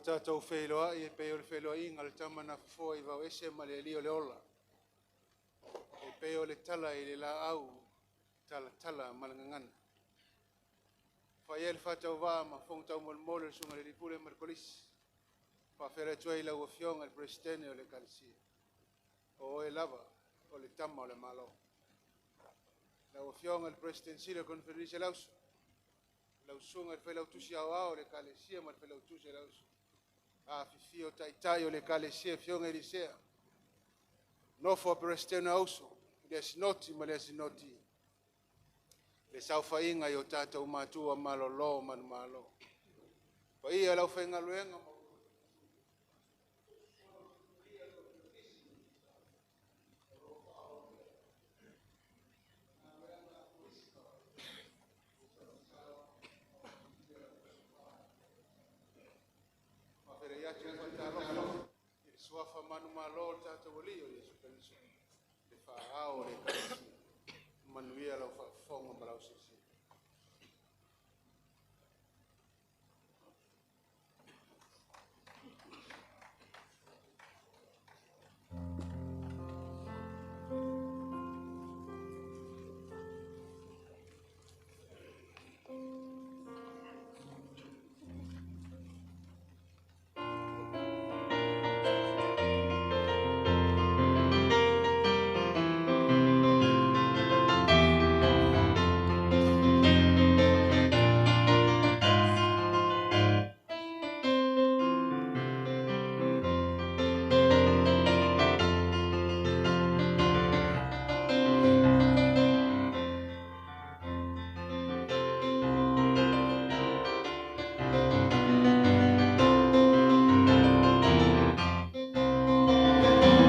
Tatou feiloai e pei o le feiloaiga a le tama na fofoa i Vauese ma le alii o le ola. E pei o le tala i le laau talatala ma le gagana. Fai ai le faatauvaa ma fofoga taumolimoli o le susuga i le alii pule ma le kolisi. Faafeiloai atu ai i lau Afioga i le Peresetene o le Ekalesia. O oe lava o le tama o le Malo. Lau Afioga i le Peresetene Sili o le Koneferenisi a le Auso, lau susuga i le Failautusi Aoao o le Ekalesia ma le Failautusi o le Auso, afifio taitai o le Ekalesia, afioga i Elisea, nofo a Peresetene o Auso, le Sinoti ma le Sinoti, le saofaiga i o tatou matua malolo manumalo. Paia i le aufaigaluega i le suafa manumalo o le tatou Alii o Iesu Keriso, le faa-ao o le Ekalesia. Manuia lau faafofoga ma lau silasila.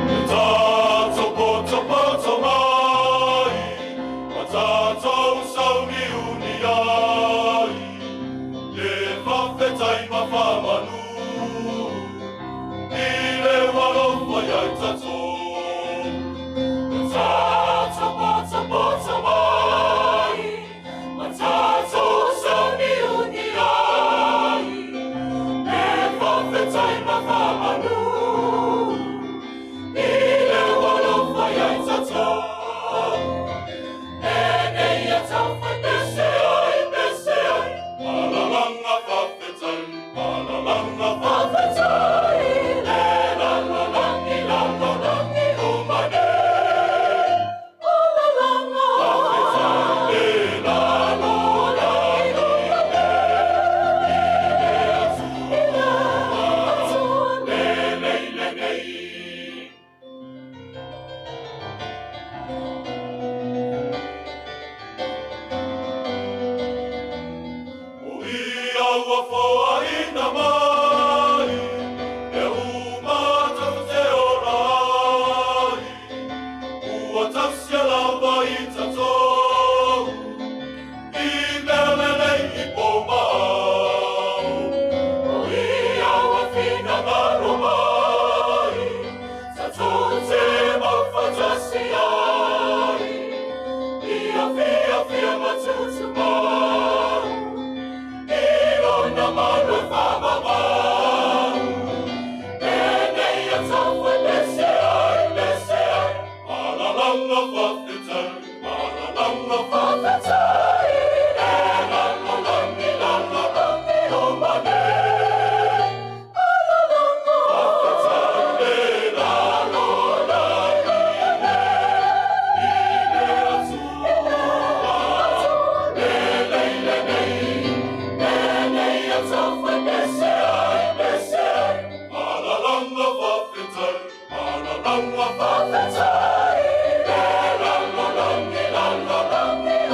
E tātou poto poto mai, ma tātou sauniuni ai, le faafetai ma faamanu, i le alofa ia i tatou. E tātou poto poto mai, ma tātou sauniuni ai, le faafetai ma faamanu, i le alofa ia i tatou. E nei a tau pese ai, pese ai, malalanga faafetai, malalanga faafetai, le la la langi la la langi o mane. Faafetai le la lo langi le, i le Atua, le lei lenei. O ia ua foaina mai, e uma tatou te ola ai. Ua tausia lava i tatou, i mea lelei i po ma ao. O ia ua finagalo mai, tatou te maufatasi ai. Ia fiafia ma tutumau, i lona malu e faamamau. E nei a tau e pese ai, pese ai, malalanga faafetai, malalanga faafetai, le la la langi la la langi o mane. Faafetai le la lo langi le, i le Atua, le lei lenei. E nei a tau e pese ai, pese ai, malalanga faafetai, malalanga faafetai, le la la langi la la langi.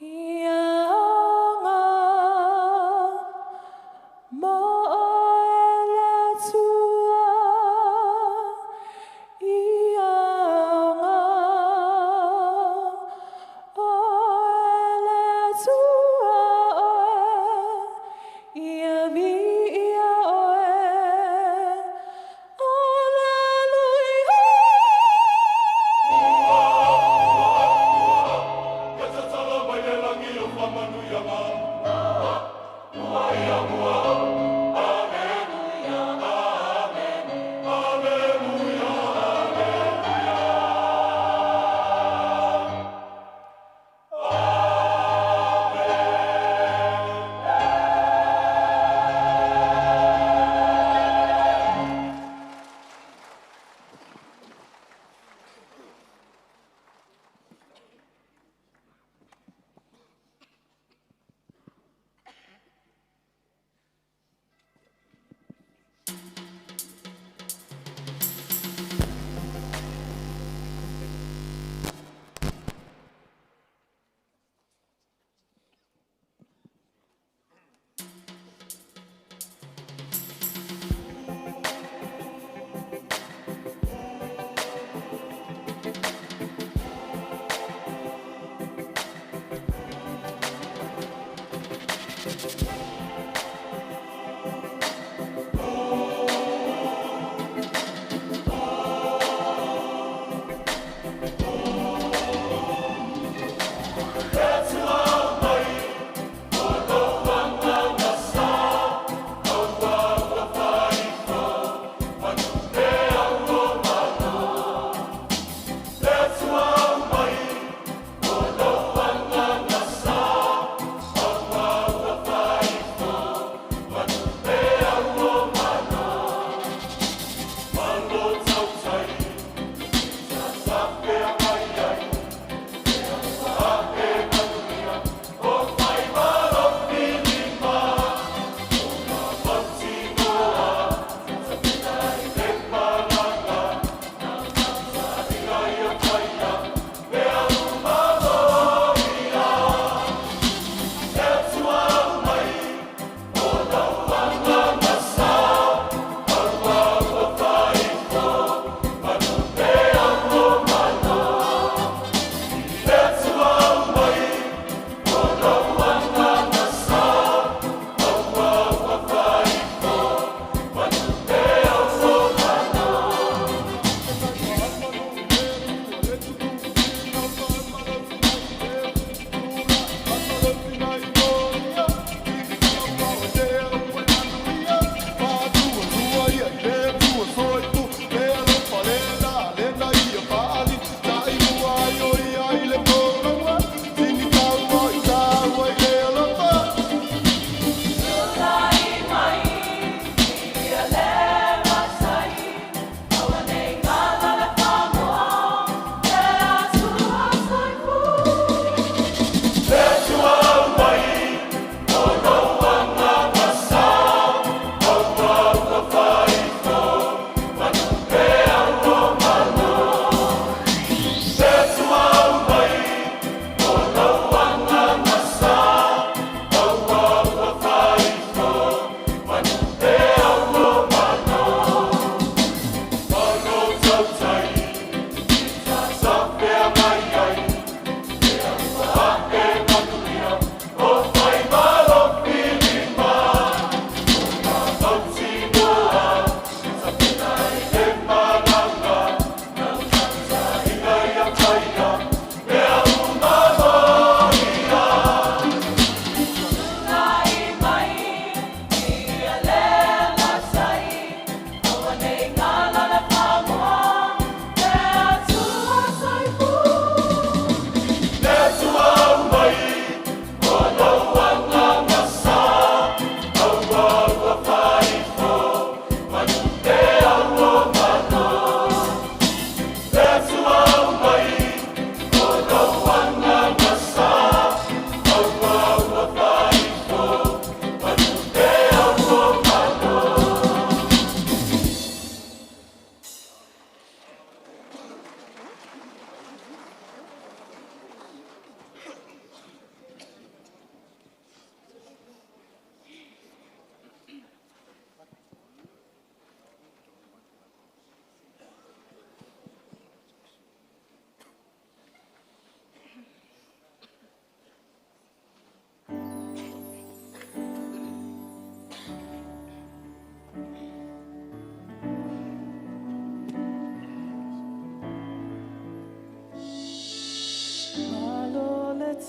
Ia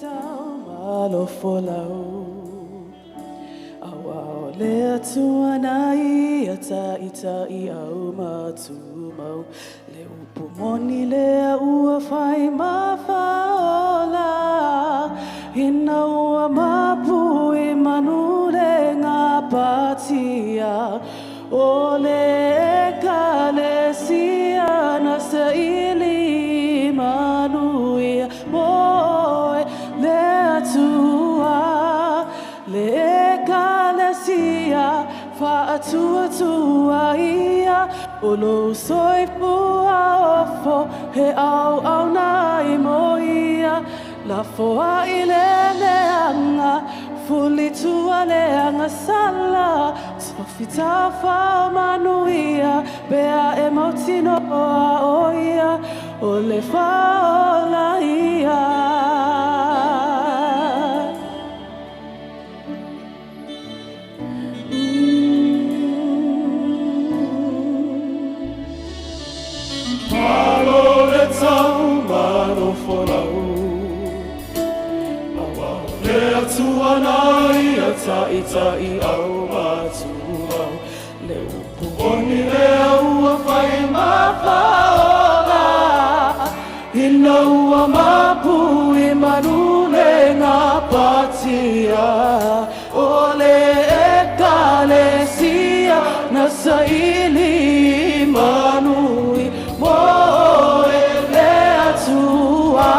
tau malo folau. Aua o le Atua na ia taitai au ma tumau. Le upu moni lea ua fai ma faaola. Ina ua mapu i manu le gapatia, o le Ekalesia na saili manuia mo le Atua. Le Ekalesia faatuatua ia, o lou soifua ofo he auauna i mo ia. Lafoai le leaga, fulitua le agasala, tofi tafa o manuia, pea e mautinoa o ia, o le faaola ia. Malo le tau, malo folau. Aua o le Atua na ia taitai au ma tumau. Le upu moni lea ua fai ma faaola. Ina ua mapu i manu le gapatia, o le Ekalesia na saili manui mo le Atua.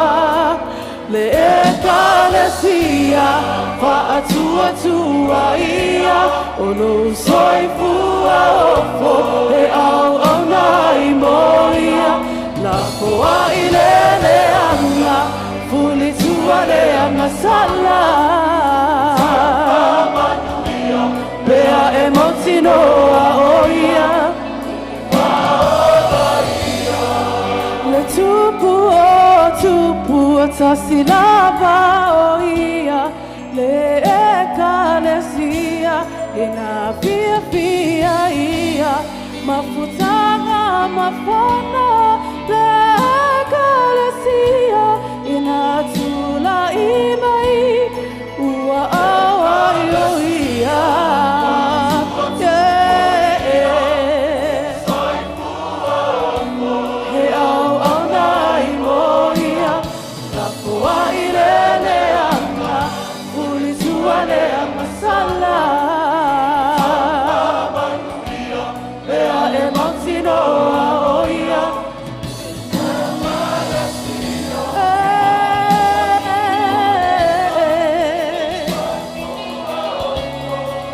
Le Ekalesia faatuatua ia, o lou soifua ofo he auauna i mo ia. Lafoai le leaga, fulitua le agasala, pea e mautinoa o ia. Le tupu o tupu o tasi lava o ia, le Ekalesia ina fiafia ia, mafutaga mafana. Le Ekalesia ina tulai mai, ua auai o ia. Yeah. He auauna i mo ia, lafoai le leaga, fulitua le agasala, pea e mautinoa o ia.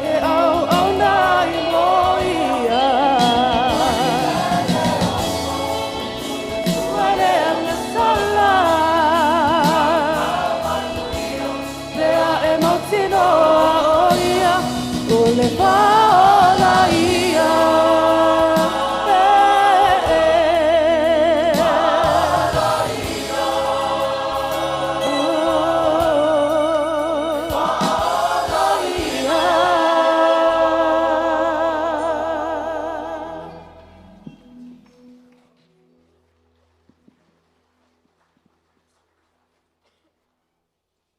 He auauna i mo ia. Tua le agasala, pea e mautinoa o ia, o le faaola ia. Ia.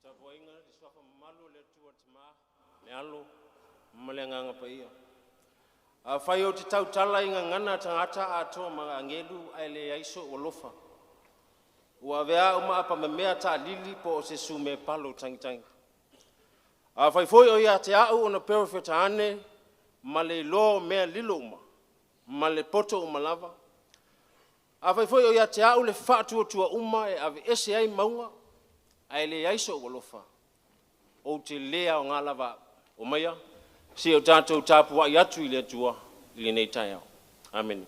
Tapuaiga i le suafa mamalu o le Atua Tama, le Alo ma le Agaga Paia. Afai ou te tautala i gagana a tagata atoa ma agelu ae leai sou alofa, ua avea au ma apamemea taalili po o se sumepalo tagitagi. Afai foi o ia te au ona perofeta ane ma le iloa o mea lilo uma ma le poto uma lava, afai foi o ia te au le faatuatua uma e aveese ai mauga, ae leai sou alofa, ou te le aoga lava au. Omaia, se o tatou tapuai atu i le Atua i lenei taeao. Amene.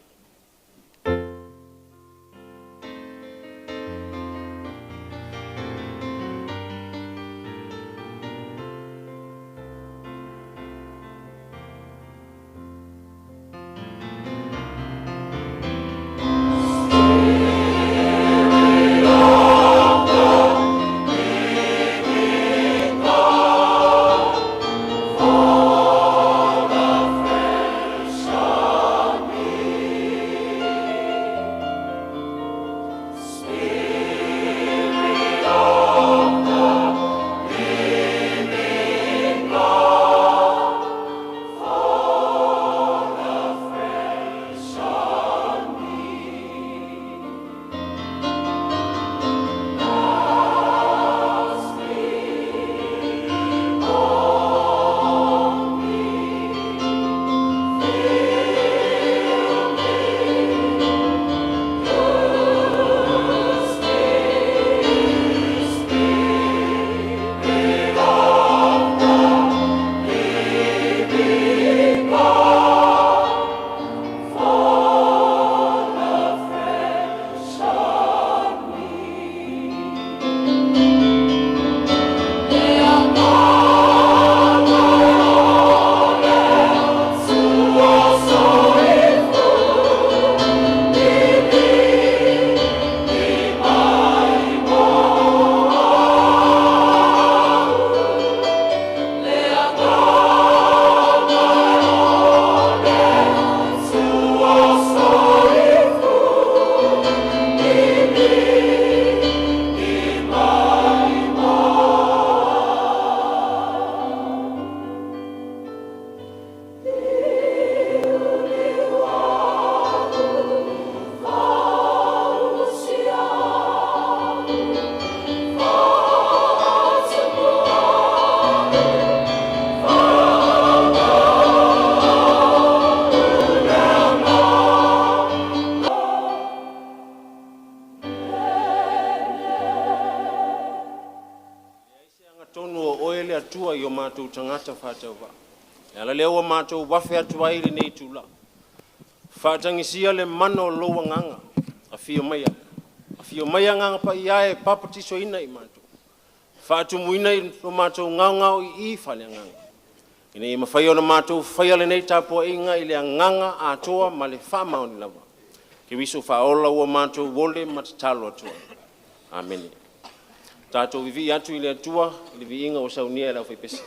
le Atua i o matou tagata faatauvaa. E ala lea ua matou afe atu ai i lenei itula, faatagisia le mana o lou agaga, afio maia, afio maia Agaga Paia e papatisoina i matou, faatumuina i lo matou gaogaoi'i faaleagaga, ina ia mafai ona matou faia lenei tapuaiga i le agaga atoa ma le faamaoni lava. Keriso faaola ua matou ole ma tatalo atu ai. Amene. Tatou vivii atu i le Atua i le viiga ua saunia e le aufaipese.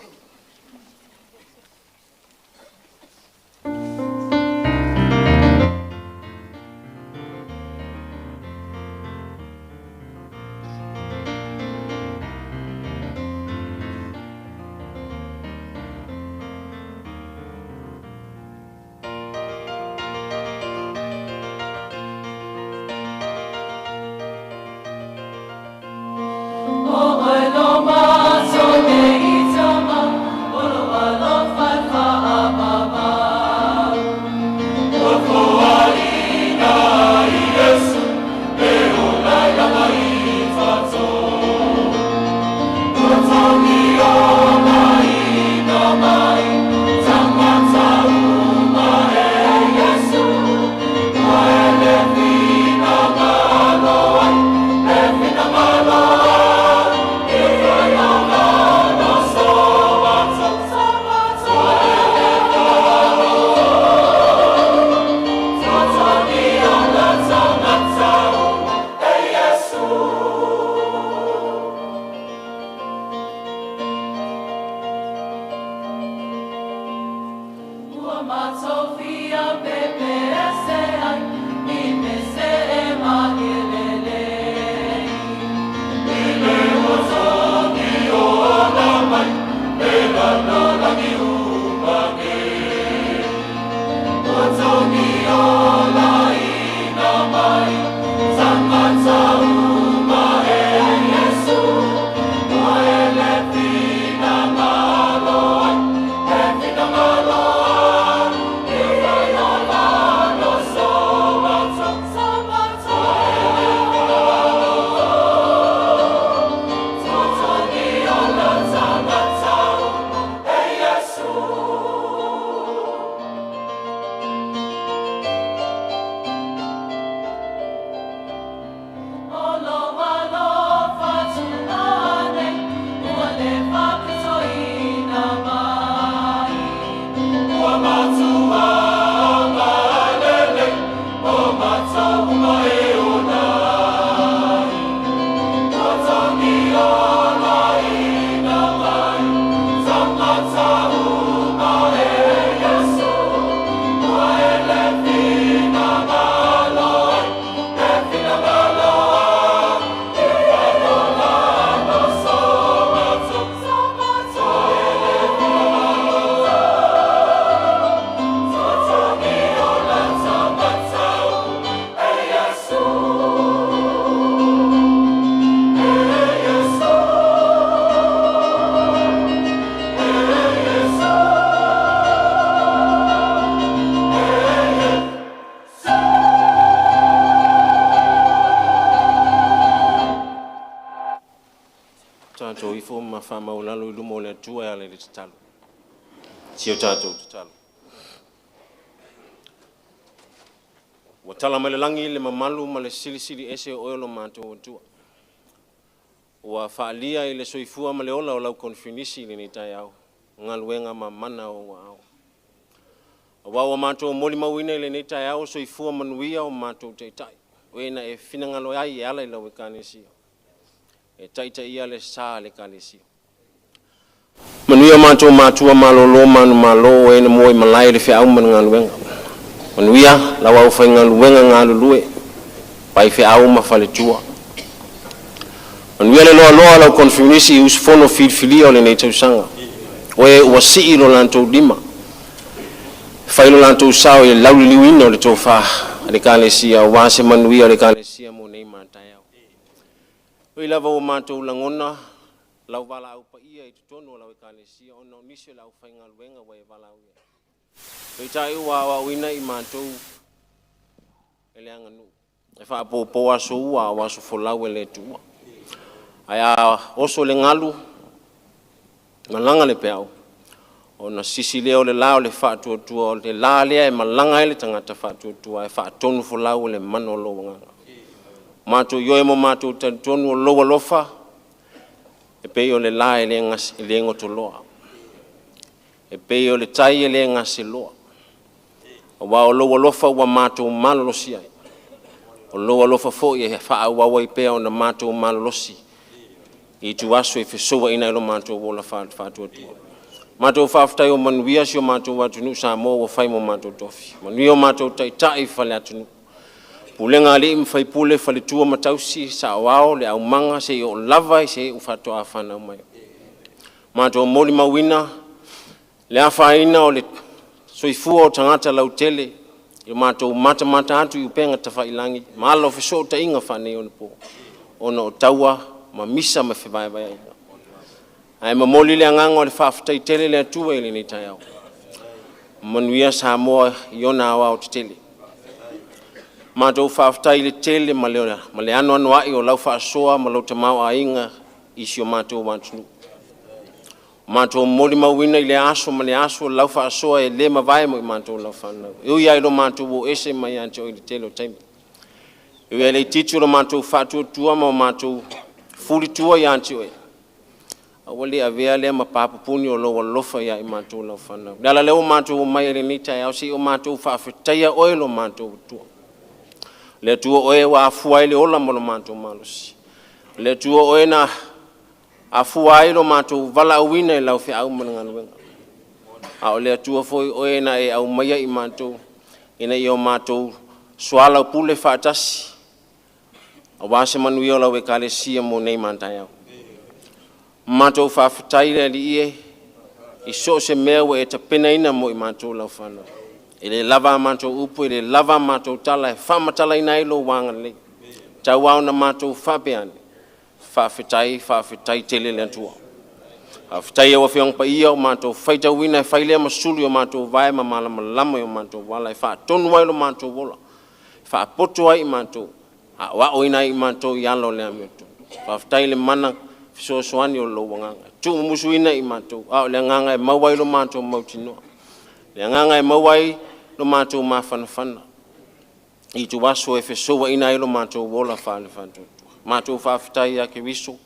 Tatou ifo ma faamaualalo i luma o le Atua e ala i le tatalo. Si o tatou tatalo. Ua tala mai le lagi le mamalu ma le silisili ese o oe o lo matou Atua. Ua faalia i le soifua ma le ola o lau koneferenisi i lenei taeao, galuega ma mana o ou aao. Aua ua matou molimauina i lenei taeao soifua manuia o matou taitai, o e na e finagalo ai e ala i lau Ekalesia, e taitaia le sa a le Ekalesia. Manuia matou matua malolo manumalo o e na mua i malae i le feau ma le galuega. Manuia lau aufaigaluega galulue, faifeau ma faletua. Manuia le loaloa o lau koneferenisi i usufono filifilia o lenei tausaga, o e ua sii lo latou lima, fai lo latou sao i le lauliliuina o le tofa a le Ekalesia aua se manuia o le Ekalesia mo nei ma a taeao. E ui lava ua matou lagona lau valaau paia i totonu o lau Ekalesia ona o nisi o le aufaigaluega ua e valaauina ai, peitai ua aoaoina i matou e le aganuu, e faapopo aso ua a o aso folau e le tuua. Ae a oso le galu Malaga le peau, ona sisi lea o le la o le faatuatua, o le la lea e malaga ai le tagata faatuatua e faatonufolau e le mana o lou agaga. Matou ioe ma matou talitonu o lou alofa e pei o le la e le gotoloa, e pei o le tai e le gaseloa, aua o lou alofa ua matou malolosi ai, o lou alofa foi e faaauau ai pea ona matou malolosi i ituaso e fesouaina ai lo matou ola faatuatua. Matou faafetai o manuia si o matou atunuu Samoa ua fai ma o matou tofi, manuia o matou taitai faale-atunuu, pulega a alii ma faipule, faletua ma tausi, saoao, le aumaga seia oo lava i se faatoa fanau mai. Matou molimauina le afaina o le soifua o tagata lautele i o matou matamata atu i upega tafailagi ma ala o fesootaiga faaneionapo ona o taua ma misa ma fevaevaeaiga. Ae momoli le agaga o le faafetai tele i le Atua i lenei taeao. Manuia Samoa i ona aoaotetele. Matou faafetai i le tele ma le anoanoai o lau faasoa ma lou tamaoaiga i si o matou atunuu. Matou molimauina i lea aso ma lea aso lau faasoa e le mavae mo i matou lau fanau. E ui lava i lo matou o ese mai ia te oe i le tele o taimi. E ui lava i le itiiti o lo matou faatuatua ma o matou fulitua ia te oe, ae ua le avea lea ma pa pupuni o lou alofa ia i matou lau fanau. O le ala lea ua matou omai ai i lenei taeao, se i o matou faafetaia oe lo matou Atua. Le Atua o oe ua afua ai le ola ma lo matou malosi. O le Atua o oe na afua ai lo matou valaauina i lau feau ma le galuega. A o le Atua foi o oe na e aumaia i matou, ina ia o matou soalaupule faatasi, aua se manuia o lau Ekalesia mo nei ma a taeao. Matou faafetai le Alii e, i so o se mea ua e tapenaina mo i matou lau fanau. E le lava a matou upu, e le lava a matou tala e faamatalaina ai lou agalelei. Tau lava ona matou faapea ane, faafetai, faafetai tele le Atua. Faafetai i lau Afioga Paia ua matou faitauina e fai lea ma sulu i o matou vae ma malamalama i o matou ala e faatonu ai lo matou ola, e faapoto ai i matou, aoaoina ai i matou i ala o le amiotonu. Faafetai i le mana fesoasoani o lou agaga, tuumumusuina i matou, a o le agaga e maua ai lo matou mautinoa, le agaga e maua ai lo matou mafanafana i ituaso e fesouaina ai lo matou ola faale-faatuatua. Matou faafetai ia Keriso, o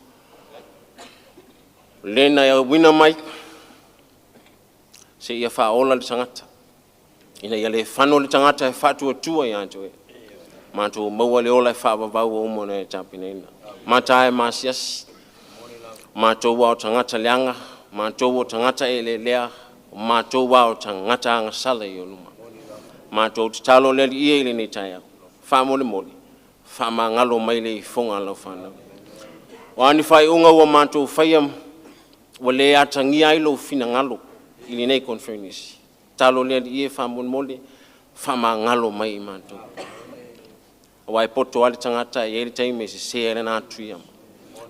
le na e auina mai seia faaola le tagata, ina ia le fano le tagata e faatuatua ia te oe, matou maua le ola e faavavau ua uma ona e tapenaina. Mata e masiasi, matou o tagata leaga, matou o tagata eleelea, o matou o tagata agasala i ou luma. Matou tatalo le Alii e i lenei taeao, faamolemole, faamagalo mai le ifoga a lau fanau. O a ni faaiuga ua matou faia ua le atagia ai lou finagalo i lenei conference, tatalo le Alii e faamolemole, faamagalo mai i matou. Aua e poto lava le tagata e i ai le taimi e sese ai lana atu ia.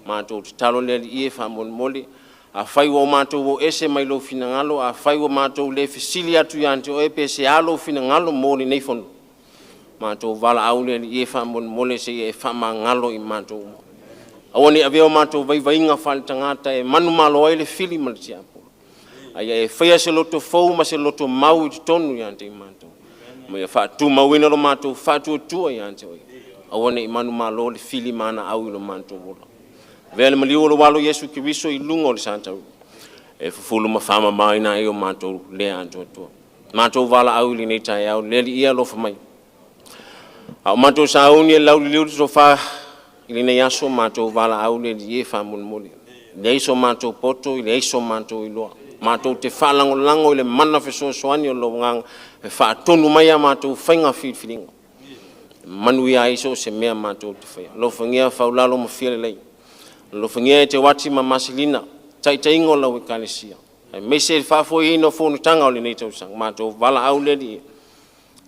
Matou tatalo le Alii e faamolemole, afai ua matou o ese mai lou finagalo, afai ua matou le fesili atu ia te oe pe se a lou finagalo mo lenei fono, matou valaau le Alii e faamolemole se i e faamagalo i matou uma. Aua ne i avea o matou vaivaiga faaletagata e manumalo ai le fili ma le tiapolo, a ia e faia se loto fou ma se loto mau i totonu ia te i matou, ma ia faatumauina lo matou faatuatua ia te oe. Aua ne i manumalo le fili ma ana au i lo matou ola. Avea le maliu o lou alo Iesu Keriso i luga o le sa taua, e fufulu ma faamamaina ai o matou le atoatoa. Matou valaau i lenei taeao, le Alii e alofa mai. A o matou sauni e lauliliu le tofa i lenei aso, matou valaau le Alii e faamolemole. E leai so matou poto, e leai so matou iloa. Matou te faalagolago i le mana fesoasoani o lou agaga e faatonu mai a matou faiga filifiliga. E manuia ai so o se mea matou te faia. Alofagia Faulalo ma Fialelei. Alofagia Eteuati ma Maselina, taitaiga o lau Ekalesia, aemaise le faafoeina o fonotaga o lenei tausaga. Matou valaau le Alii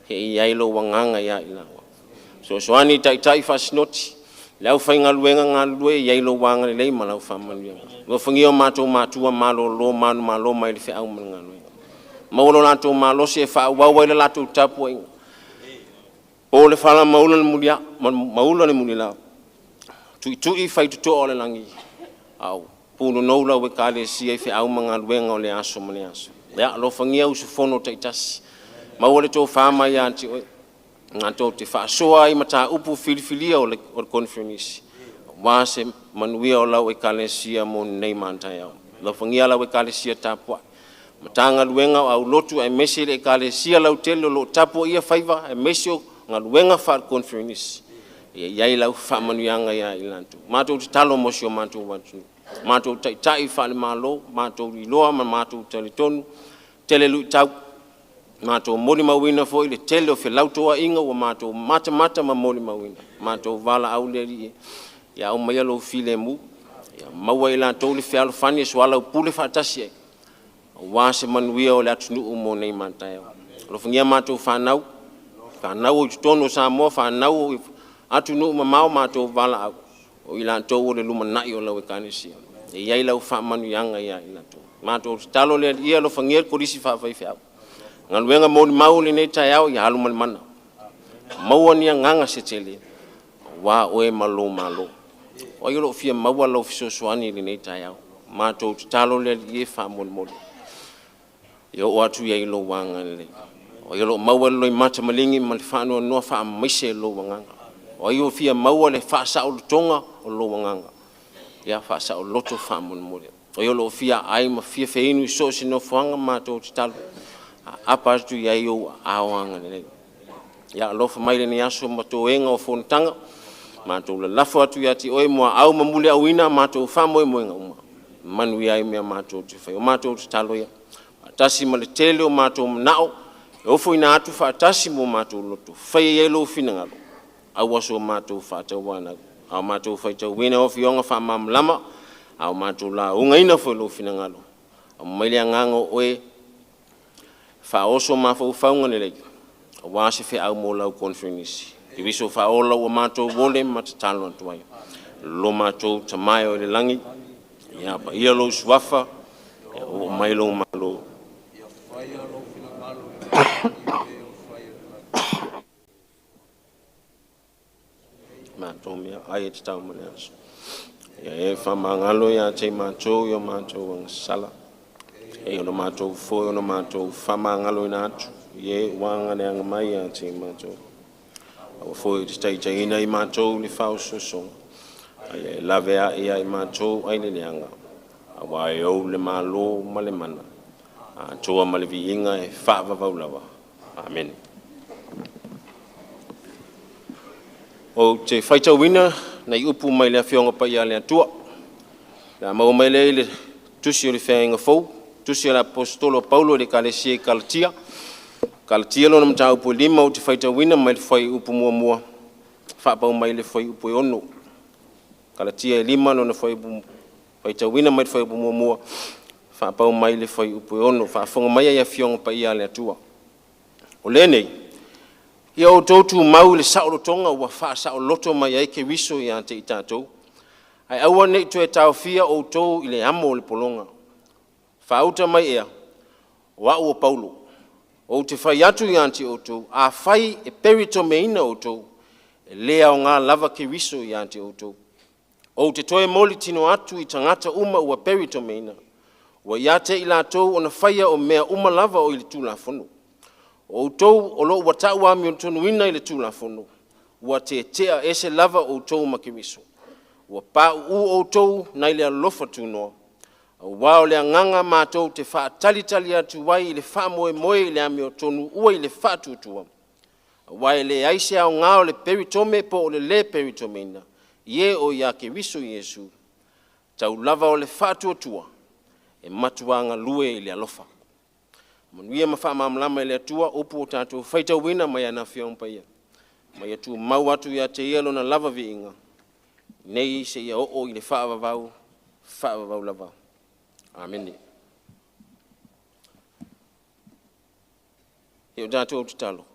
e i ai lou agaga ia i laua. Fesoasoani i taitai faasinoti, le aufaigaluega galulue, i ai lou agalelei ma lau faamanuiaga. Alofagia o matou matua malolo manumalo mai le feau ma le galuega. Maua lo latou malosi e faaauau ai le latou tapuaiga. Po le fala ma ula le muliau, tuitui faitotoa o le lagi, a o Punonou lau Ekalesia i feau ma galuega o le aso ma le aso. Ia alofagia usufono taitasi, maua le tofa mai ia te oe, matou te faasoa ai mataupu filifilia o le koneferenisi, aua se manuia o lau Ekalesia mo nei ma a taeao. Alofagia lau Ekalesia tapuai, Matagaluega o aulotu aemaise le Ekalesia lautele o lo o tapuaia faiva aemaise o galuega faale-koneferenisi, ia i ai lau faamanuiaga ia i latou. Matou tatalo mo si o matou atunuu, matou taitai faale-Malo, matou iloa ma matou talitonu, tele luitau, matou molimauina foi le tele o felautoaiga ua matou matamata ma molimauina, matou valaau le Alii ia aumaia lou filemu, ia maua e i latou le fealofani e soalaupule faatasi ai, aua se manuia o le atunuu mo nei ma a taeao. Alofagia matou fanau, fanau i totonu o Samoa, fanau i atunuu mamao, matou valaau, o i latou o le lumanai o lau Ekalesia. E i ai lau faamanuiaga ia i latou. Matou tatalo le Alii, alofagia le Kolisi Faafaifeau, galuega molimau i lenei taeao, ia alu ma le mana, maua ni agaga se tele, aua oe ma lou Malo. O ai o lo o fia maua lau fesoasoani i lenei taeao? Matou tatalo le Alii e faamolemole, ia oo atu i ai lou agalelei. O ai o lo o maua le loimata maligi ma le faanoanoa, faamaise lou agaga. O ai o fia maua le faasaolotoga o lou agaga, ia faasaoloto faamolemole. O ai o lo o fia aai ma fia feinu i so o se nofoaga, matou tatalo, aapa atu i ai ou aao agalelei. Ia alofa mai lenei aso ma toega o fonotaga, matou lalafo atu ia te oe muaau ma muliauina matou faamoemoega uma, manuia ai mea matou te faia. O matou tatalo ia, faatasi ma le tele o matou manao, e ofoina atu faatasi ma o matou loto, faia i ai lou finagalo, aua so matou faatauanau, a o matou faitauina o Afioga faamalamalama, a o matou laugaina foi lou finagalo, aumai le agaga o oe, faaoso mafaufauga lelei, aua se feau mo lau koneferenisi. Keriso faaola ua matou momoli ma tatalo atu ai. Lo matou Tama e i le lagi, ia paia lou suafa, ia oo mai lou Malo. Ia faia lou finagalo i le lalolagi e pei ona fai i le lagi. Matou meaai e tatau mo le aso. Ia e faamagalo ia te matou i o matou agasala, e pei ona matou foi ona matou faamagaloina atu i e ua agaleaga mai ia te matou. Aua foi e te taitaiina i matou i le faaosoosoga, a ia e laveai ia i matou ai le leaga, aua e ou le Malo ma le mana, atoa ma le viiga e faavavau lava. Amene. Ou te faitauina nai upu mai le Afioga Paia a le Atua, le a maua mai lea i le Tusi o le Feagaiga Fou, Tusi a le Aposetolo o Paulo i le Ekalesia i Kalatia, Kalatia lona mataupu e 5, ou te faitauina mai le fuaiupu 1, faapau mai le fuaiupu e 6. Kalatia e 5 lona fuaiupu, faitauina mai le fuaiupu 1, faapau mai le fuaiupu e 6. Faafofoga mai ai Afioga Paia a le Atua. O lenei, ia outou tumau i le saolotoga ua faasaoloto mai ai Keriso ia te i tatou, ae aua ne i toe taofia outou i le amo o le pologa. Faauta mai ea, o au o Paulo, ou te fai atu ia te outou, afai e peritomeina outou, e le aoga lava Keriso ia te outou. Ou te toe molitino atu i tagata uma ua peritomeina, ua ia te i latou ona faia o mea uma lava o i le Tulafono. O outou o lo o ua tau amiotonuina i le Tulafono, ua tetea ese lava outou ma Keriso, ua pauu outou nai le alofa tunoa, aua o le agaga matou te faatalitali atu ai i le faamoemoe i le amiotonu ua i le faatuatua, aua e leai se aoga o le peritome po o le le peritomeina i e o ia Keriso Iesu, tau lava o le faatuatua e matuā galue i le alofa. Manuia ma faamalamalama e le Atua upu ua tatou faitauina mai ana Afioga Paia, ma ia tumau atu ia te Ia lona lava viiga, nei seia oo i le faavavau, faavavau lava. Amene. E o tatou tatalo,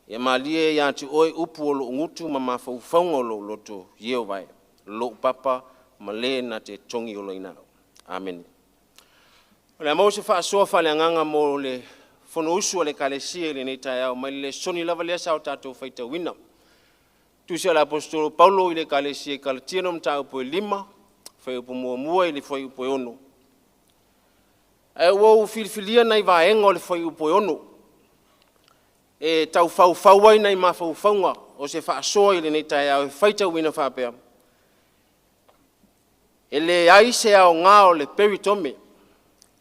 ia malie ia te oe upu o lou gutu ma mafaufauga o lou loto, Ieova e, lou papa ma le na te togiolaina au. Amene. O le a maua se faasoa faaleagaga mo le Fonousu a le Ekalesia i lenei taeao mai le lesoni lava lea sa o tatou faitauina. Tusi a le Aposetolo Paulo i le Ekalesia i Kalatia le mataupu e 5, Fuaiupu 1 i le Fuaiupu 6. Ae ua ou filifilia nai vaega o le Fuaiupu 6 e tau faufau ai nai mafaufauga o se faasoa i lenei taeao e faitauina faapea: E leai se aoga o le peritome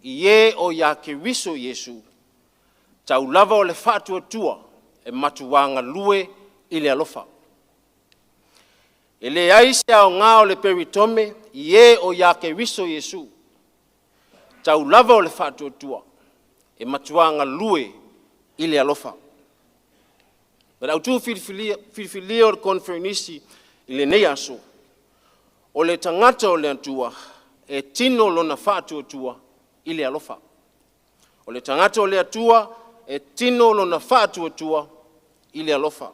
i e o ia Keriso Iesu, tau lava o le faatuatua e matuā galue i le alofa. E leai se aoga o le peritome i e o ia Keriso Iesu, tau lava o le faatuatua e matuā galue i le alofa. O le autu filifilia o le Koneferenisi i lenei aso, o le tagata o le Atua e tino lona faatuatua i le alofa. O le tagata o le Atua e tino lona faatuatua i le alofa.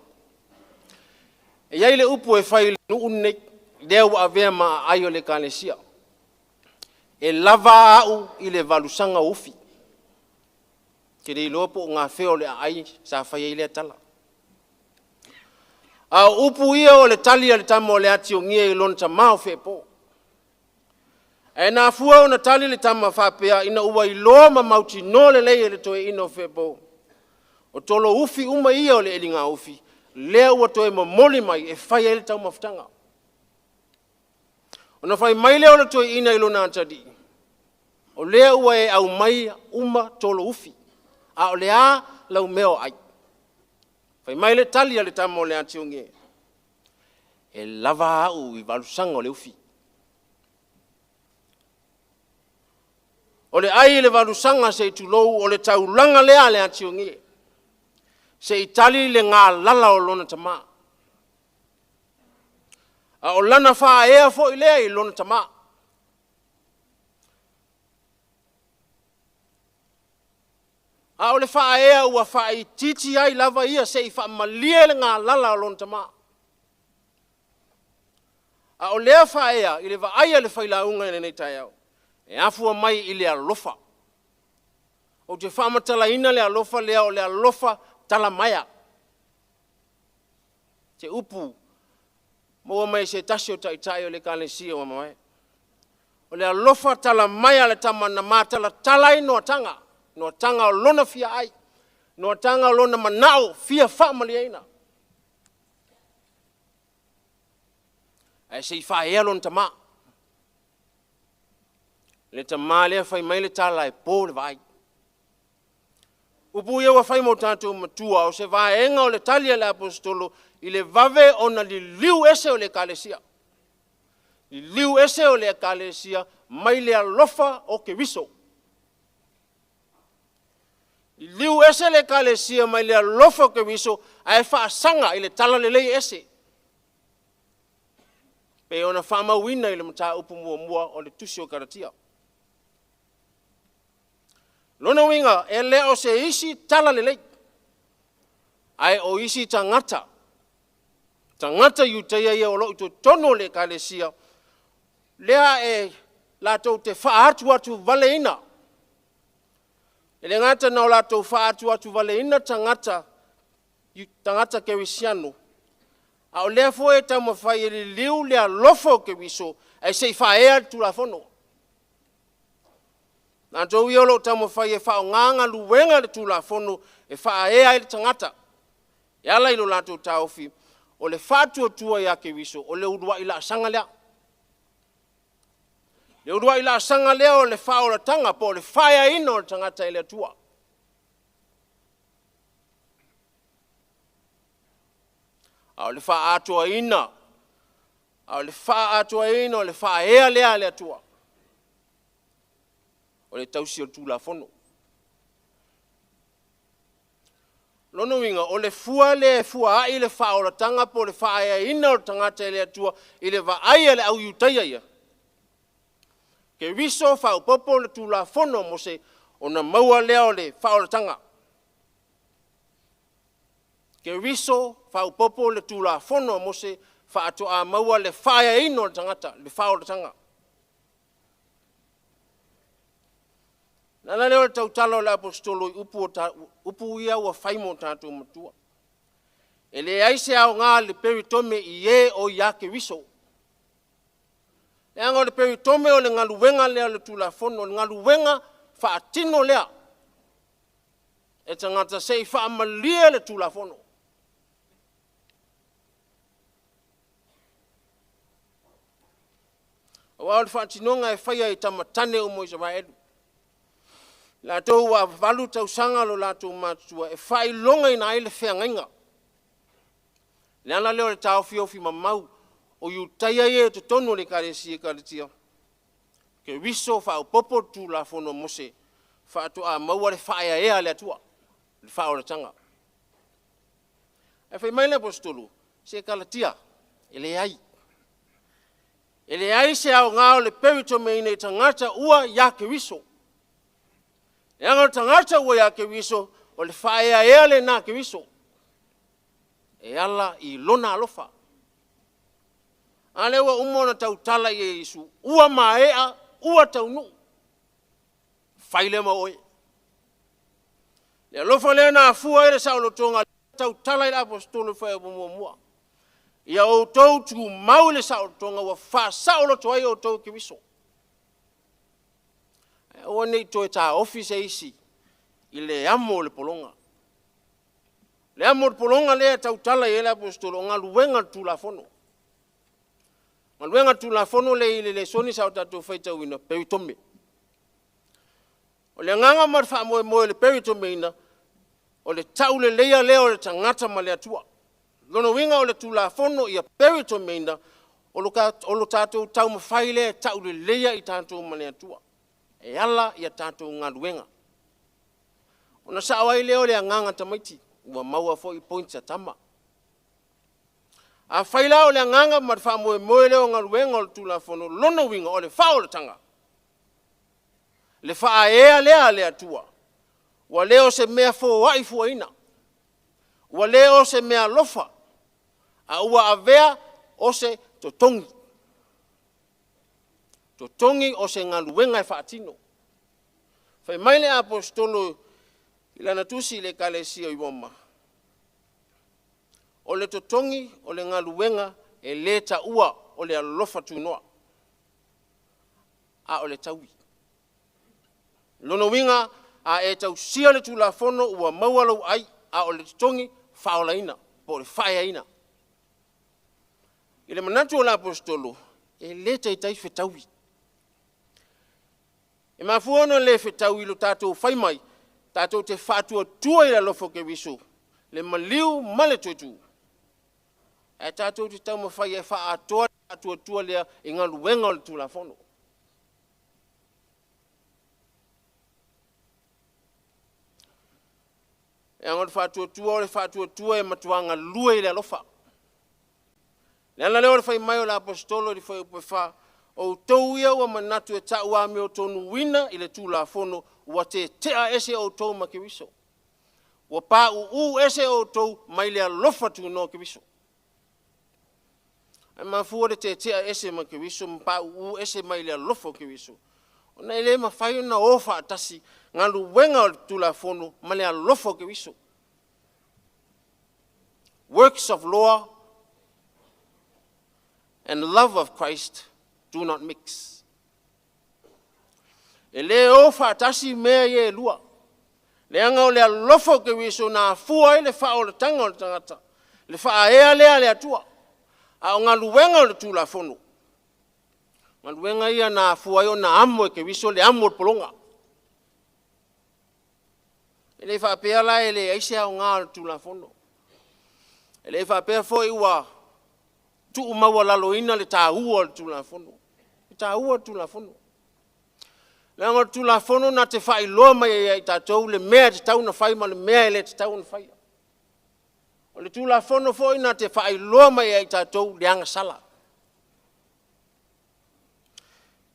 E i ai le upu e fai i le nuu lenei, lea ua avea ma aai o le Ekalesia, e lava au i le valusaga o ufi. Ou te le iloa po o gafea o le aai sa fai ai lea tala. A o upu ia o le tali a le tama o le Atiogia i lona tama o Feepo. Ae na afua ona tali le tama faapea, ina ua iloa ma mautinoa lelei e le toeaina o Feepo, o tolo ufi uma ia o le eliga ufi, lea ua toe momoli mai e fai ai le taumafataga. Ona fai mai lea o le toeaina i lona atalii, o lea ua e aumai uma tolo ufi, a o le a lau mea o ai? Fai mai le tali a le tama o le Atiogie, e lava au i valusaga o le ufi. O le ai i le valusaga se i tulou, o le taulaga lea a le Atiogie, se i tali le galala o lona tama. A o lana faaea foi lea i lona tama. A o le faaea ua faaitiiti ai lava ia se i faamalie le galala o lona tama. A o lea faaea i le vaai a le failauga i lenei taeao, e afua mai i le alofa. Ou te faamatalaina le alofa lea o le alofa talamaea. Se upu maua mai se tasi o taitai o le Ekalesia ua mavae. O le alofa talamaea le tama na matalatala ai noataga, noataga o lona fia ai, noataga o lona manao fia faamalieina. Ae se i faaea lona tama. Le tama lea fai mai le tala e po le vaai. Upu ia ua fai mo tatou matua, o se vaega o le tali a le Aposetolo i le vave ona liliu ese o le Ekalesia. Liliu ese o le Ekalesia mai le alofa o Keriso. Liliu ese le Ekalesia mai le alofa o Keriso ae faasaga i le talalelei ese. Pei ona faamauina i le mataupu muamua o le tusi o Galatia. Lona uiga, e le o se isi talalelei, ae o isi tagata, tagata Iutaia ia o lo o i totonu o le Ekalesia, lea e latou te faaatuatuvaleina. E le gata na o latou faaatuatuvaleina tagata, tagata kerisiano, a o lea foi e taumafai e liliu le alofa o Keriso ae se i faaea le Tulafono. Latou ia o lo o taumafai e faaaoga galuega a le Tulafono e faaea ai le tagata e ala i lo latou taofi, o le faatuatua ia Keriso, o le uluai laasaga lea. Le uluai laasaga lea o le faaolataga po o le faaeaina o le tagata e le Atua. A o le faaatoaina, a o le faaatoaina o le faaea lea a le Atua, o le tausi o le Tulafono. O lona uiga, o le fua lea e fuaai le faaolataga po o le faaeaina o le tagata e le Atua i le vaai a le au Iutaia ia, Keriso faaopoopo le Tulafono a Mose ona maua lea o le faaolataga. Keriso faaopoopo le Tulafono a Mose faatoa maua le faaeaina o le tagata, le faaolataga. O le ala lea o le tautala o le Aposetolo i upu, upu ia ua fai mo tatou matua. E leai se aoga i le peritome i e o ia Keriso. Leaga o le peritome o le galuega lea o le Tulafono, o le galuega faatino lea e tagata se i faamalie le Tulafono. Aua o le faatinoga e faia i tamatane uma o Isaraelu, latou ua 8 tausaga lo latou matutua e faailogaina ai le feagaiga. Le ala lea o le taofiofi mamau o Iutaia ia i totonu o le Ekalesia i Kalatia, Keriso faaopoopo le Tulafono a Mose faatoa maua le faaeaea a le Atua, le faaolataga. Ae fai mai le Aposetolo, se Kalatia, e leai. E leai se aoga o le peritomeina i tagata ua ia Keriso. Leaga o le tagata ua ia Keriso, o le faaeaea lena a Keriso e ala i lona alofa. A lea ua uma ona tautala i ai Iesu, ua maea, ua taunuu, fai lea ma oe. Le alofa lea na afua ai le saolotoga, tautala i le Aposetolo i fuaiupu muamua. Ia outou tumau i le saolotoga ua faasaoloto ai outou i Keriso. Ae aua ne i toe taofi se isi i le amo o le pologa. Le amo o le pologa lea e tautala i ai le Aposetolo, o galuega a le Tulafono. Galuega a le Tulafono lea i le lesoni sa o tatou faitauina, peritome. O le agaga ma le faamoemoe o le peritomeina, o le tauleleia lea o le tagata ma le Atua. Lona uiga o le Tulafono ia peritomeina, o lo tatou taumafai lea e tauleleia i tatou ma le Atua e ala i a tatou galuega. Ona sao ai lea o le agaga tamaiti, ua maua foi points a tama. Afai la o le agaga ma le faamoemoe lea o galuega o le Tulafono, lona uiga o le faaolataga, le faaea lea a le Atua, ua le o se mea foai fuaina, ua le o se mea alofa, a ua avea o se totogi. Totogi o se galuega e faatino. Fai mai le Aposetolo i lana tusi i le Ekalesia i Roma, o le totogi o le galuega e le taua o le alofa tunoa, a o le taui. Lona uiga, a e tausia le Tulafono ua maua lou ai, a o le totogi, faaolaina po o le faaeaina. I le manatu o le Aposetolo, e le taitai fetaui. E mafua ona le fetaui i lo tatou fai mai, tatou te faatuatua i le alofa o Keriso, le maliu ma le toe tu, ae tatou te taumafai e faaatoa le faatuatua lea i galuega o le Tulafono. Leaga o le faatuatua o le faatuatua e matua galue i le alofa. Le ala lea o le fai mai o le Aposetolo i le fuaiupu e 4, outou ia ua manatu e tau amiotonuina i le Tulafono, ua tetea ese outou ma Keriso. Ua pauu ese outou mai le alofa tunoa o Keriso. Ae mafua le tetea ese ma Keriso ma pauu ese mai le alofa o Keriso, ona e le mafai ona o faatasi galuega o le Tulafono ma le alofa o Keriso. Works of law and love of Christ do not mix. E le o faatasi mea ia e lua. Leaga o le alofa o Keriso na afua ai le faaolataga o le tagata, le faaea lea a le Atua. A o galuega o le Tulafono, galuega ia na afua ai ona amo e Keriso le amo o le pologa. E le faapea la e leai se aoga o le Tulafono. E le faapea foi ua tuumaualaloina le taua o le Tulafono. E taua le Tulafono. Leaga o le Tulafono na te faailoa mai ai ia i tatou le mea e tatau ona fai ma le mea e le tatau ona faia. O le Tulafono foi na te faailoa mai ai ia i tatou le agasala.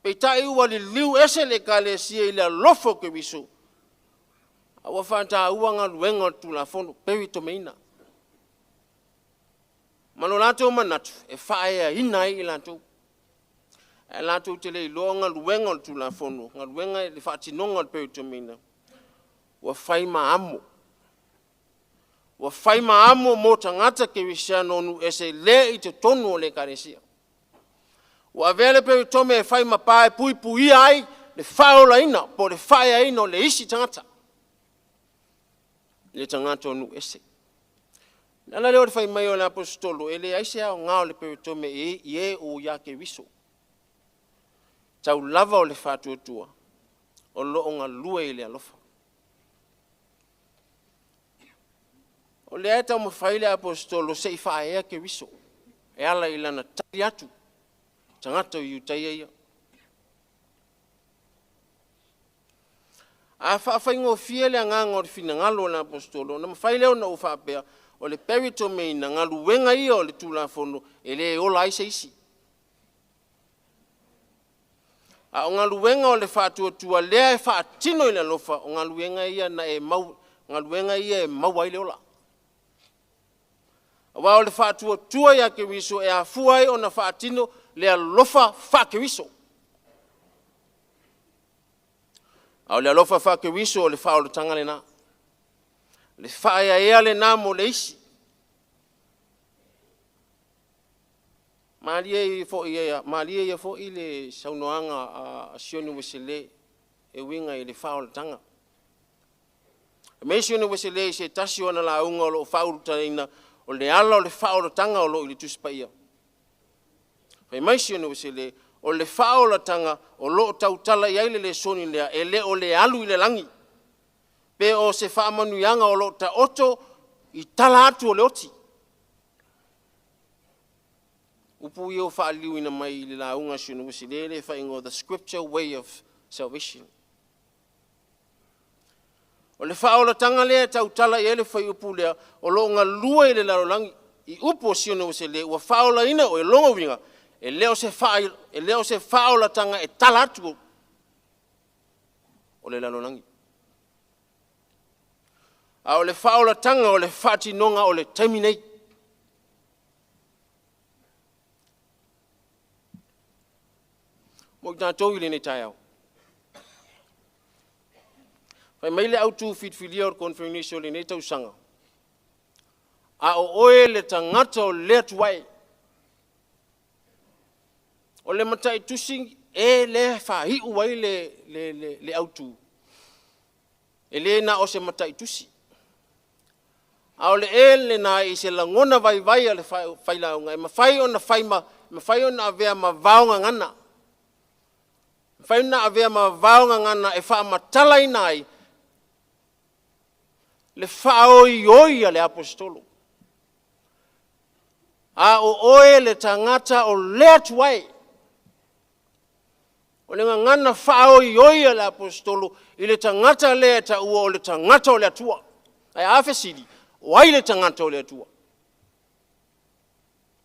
Peitai ua liliu ese le Ekalesia i le alofa o Keriso, a ua faataua galuega o le Tulafono, peritomeina. Ma lo latou manatu, e faaeaina ai i latou. Ae latou te le iloa o galuega o le Tulafono, galuega i le faatinoga o le peritomeina, ua fai ma amo. Ua fai ma amo mo tagata kerisiano o nuu ese le i totonu o le Ekalesia. Ua avea le peritome e fai ma pa e puipuia ai le faaolaina po o le faaeaina o le isi tagata, le tagata o nuu ese. O le ala lea o le fai mai o le Aposetolo, e leai se aoga o le peritome i e ua ia Keriso. Tau lava o le faatuatua o lo o galue i le alofa. O lea e taumafai le Aposetolo se i faaea Keriso e ala i lana tali atu tagata o Iutaia ia. A faafaigofie le agaga o le finagalo o le Aposetolo, ona mafai lea ona ou faapea, o le peritomeina, galuega ia o le Tulafono e le ola ai se isi. A o galuega o le faatuatua lea e faatino i le alofa, o galuega ia na e mau, galuega ia e maua ai le ola. Aua o le faatuatua ia Keriso e afua ai ona faatino le alofa faa-Keriso. A o le alofa faa-Keriso o le faaolataga lena, le faaeaea lena mo le isi. Malie ia foi le saunoaga a Sione Uesele e uiga i le faaolataga. Fai mai Sione Uesele i se tasi o ana lauga o lo o faaulutaina o le ala o le faaolataga o lo o i le Tusi Paia. Fai mai Sione Uesele, o le faaolataga o lo o tautala i ai le lesoni lea, e le o le alu i le lagi, pe o se faamanuiaga o lo o taoto i tala atu o le oti. Upu ia ua faaliliuina mai i le lauga a Sione Uesele lea e faaigoa The Scripture Way of Salvation. O le faaolataga lea e tautala i ai le fuaiupu lea, o lo o galue i le lalolagi. I upu o Sione Uesele, ua faaolaina oe, lona uiga, e le o se faaolataga e tala atu o le lalolagi. A o le faaolataga o le faatinoga o le taimi nei. Mo i tatou i lenei taeao, fai mai le autu filifilia o le Koneferenisi o lenei tausaga, a o oe le tagata o le Atua e, o le mataitusi e lea e faaiu ai le autu, e le na o se mataitusi, a o le e lena i se lagona vaivai a le failauga, e mafai ona fai ma, mafai ona avea ma vaogagana, mafai ona avea ma vaogagana e faamatalaina ai le faaoioi a le Aposetolo. A o oe le tagata o le Atua e, o le gagana faaoioi a le Aposetolo i le tagata lea e taua o le tagata o le Atua. Ae a fesili, o ai le tagata o le Atua?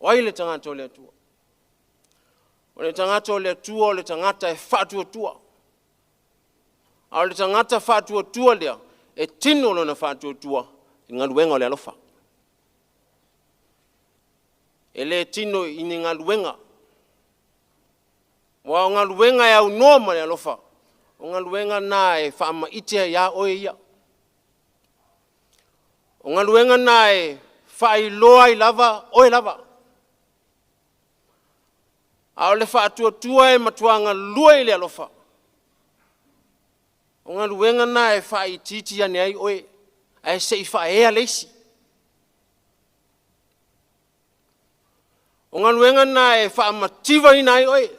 O ai le tagata o le Atua? O le tagata o le Atua o le tagata e faatuatua. A o le tagata faatuatua lea, e tino lona faatuatua i galuega o le alofa. E le tino i ni galuega, aua o galuega e aunoa ma le alofa, o galuega na e faamaite ai lava oe ia. O galuega na e faailoa ai lava oe lava. A o le faatuatua e matua galue i le alofa, o galuega na e faaitiiti ane ai oe, ae se i faaea le isi. O galuega na e faamativaina ai oe,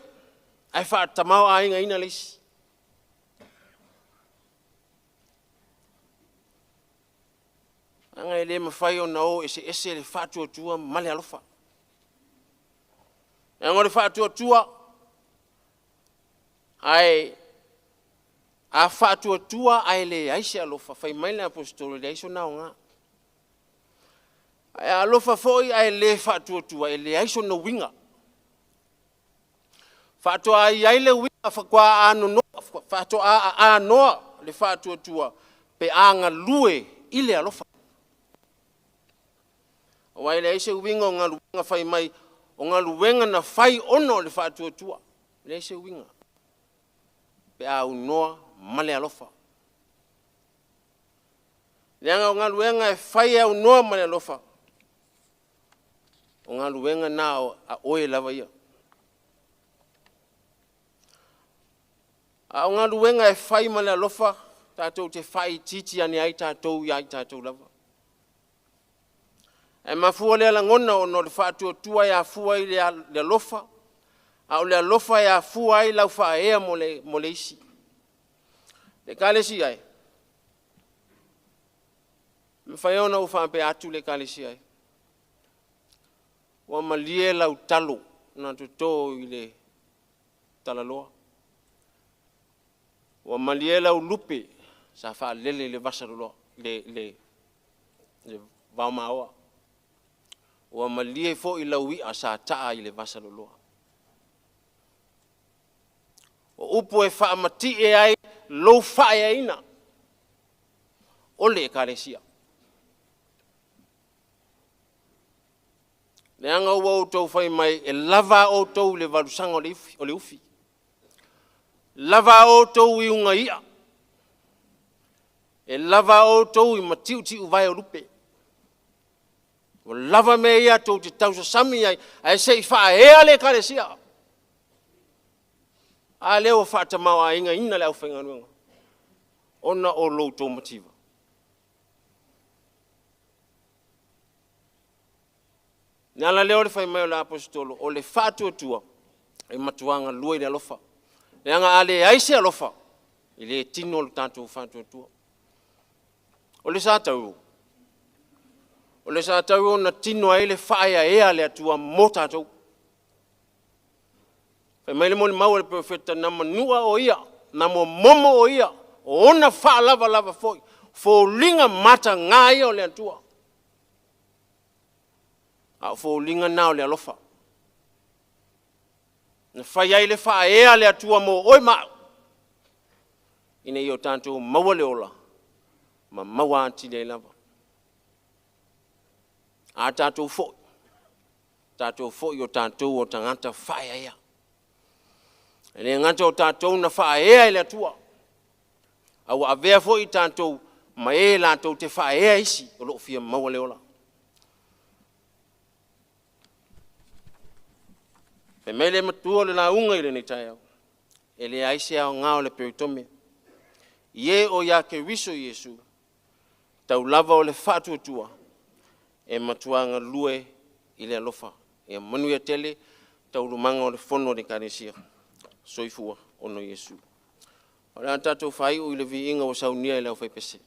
ae faatamaoaigaina le isi. Leaga e le mafai ona o eseese le faatuatua ma le alofa. Leaga o le faatuatua, ae a faatuatua ae leai se alofa, fai mai le Aposetolo e leai sona aoga. Ae a alofa foi ae le faatuatua, e leai sona uiga. Faatoa i ai le uiga faatoa aanoa le faatuatua pe a galue i le alofa. Aua e leai se uiga o galuega fai mai, o galuega na fai ona o le faatuatua. E leai se uiga pe a aunoa ma le alofa. Leaga o galuega e fai e aunoa ma le alofa, o galuega na a oe lava ia. A o galuega e fai ma le alofa, tatou te faaitiiti ane ai tatou ia i tatou lava. Ae mafua lea lagona ona o le faatuatua e afua i le alofa, a o le alofa e afua ai lau faaea mo le isi. Le Ekalesia e, e mafai ona ou faapea atu le Ekalesia e, ua malie lau talo na toto i le talaloa. Ua malie lau lupe sa faalele i le vasaloloa, le vaomaoa. Ua malie foi lau i'a sa taa i le vasaloloa. O upu e faamatie ai lou faaeaina o le Ekalesia. Leaga ua outou fai mai e lava a outou i le valusaga o le ufi, lava a outou i ugai'a, e lava a outou i matiutiuvae o lupe. Ua lava mea ia tou te tausasami ai, ae se i faaea le Ekalesia. A lea ua faatamaoaigaina le aufaigaluega ona o lo outou mativa. O le ala lea o le fai mai o le Aposetolo, o le faatuatua e matua galue i le alofa. Leaga a leai se alofa, e le tino le tatou faatuatua. O le sa tauro na tino ai le faaeaea a le Atua mo tatou. Fai mai le molimau a le perofeta, na manua o ia, na momomo o ia, o ona faalavalava foi, foliga mataga ia o le Atua. A o foliga na o le alofa. Na fai ai le faaea a le Atua mo oe ma au, ina ia o tatou maua le ola, ma maua atili ai lava. A tatou foi, tatou foi o tatou o tagata faaeaea. E le gata o tatou na faaea e le Atua, a ua avea foi tatou ma e latou te faaea isi o lo o fia maua le ola. Fai mai le matua o le lauga i lenei taeao, e leai se aoga o le peritome, i e o ia Keriso Iesu, tau lava o le faatuatua, e matua galue i le alofa. Ia manuia tele taualumaga o le fono a le Ekalesia. Soifua ona Iesu. O le a tatou faaiu i le viiga ua saunia e le aufaipese.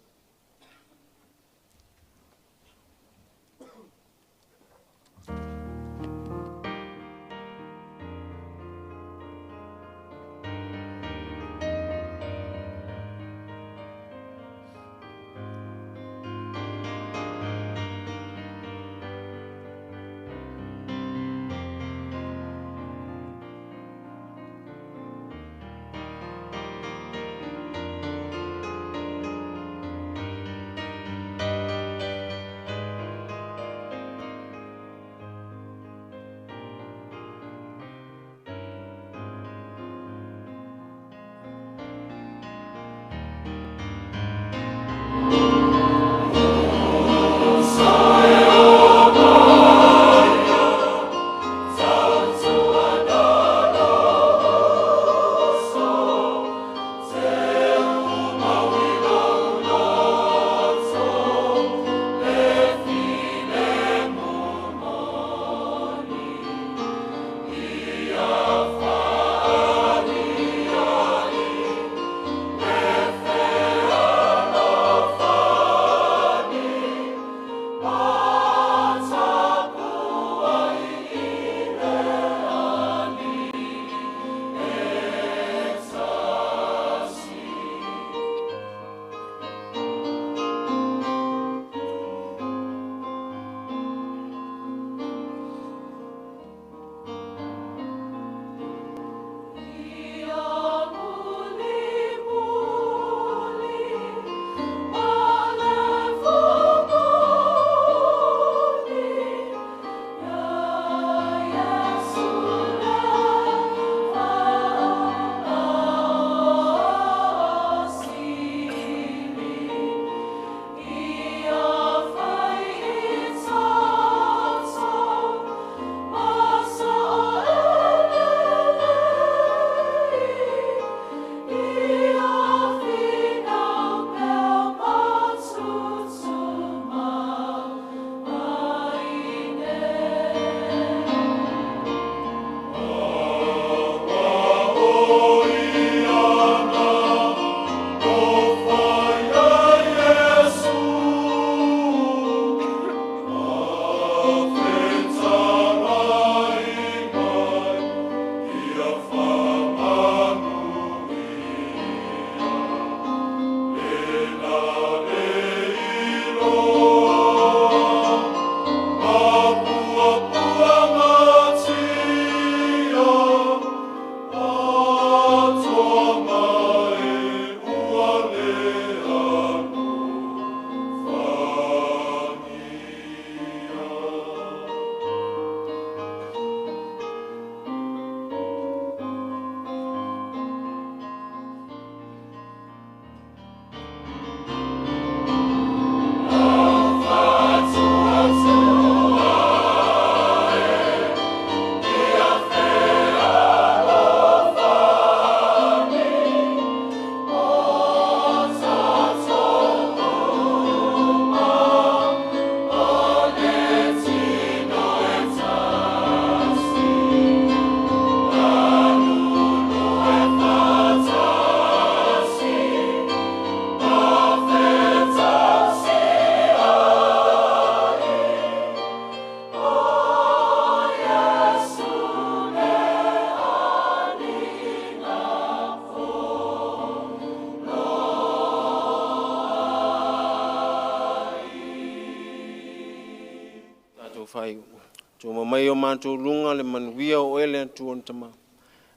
faaiuga. Toma mai o matou luga le manuia o oe le Atua na Tama.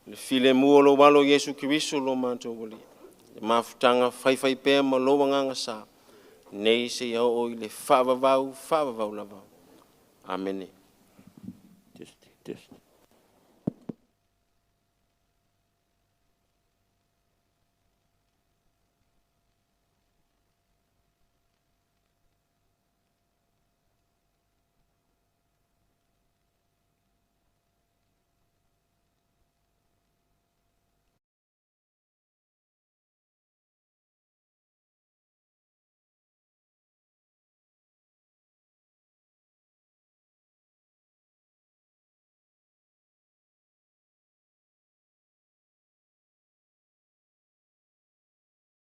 Le filemu o lou Alo Iesu Keriso lo matou Alii. Le mafutaga faifaipea ma lou Agaga Sa, nei seia oo i le faavavau, faavavau lava. Amene. Test, test.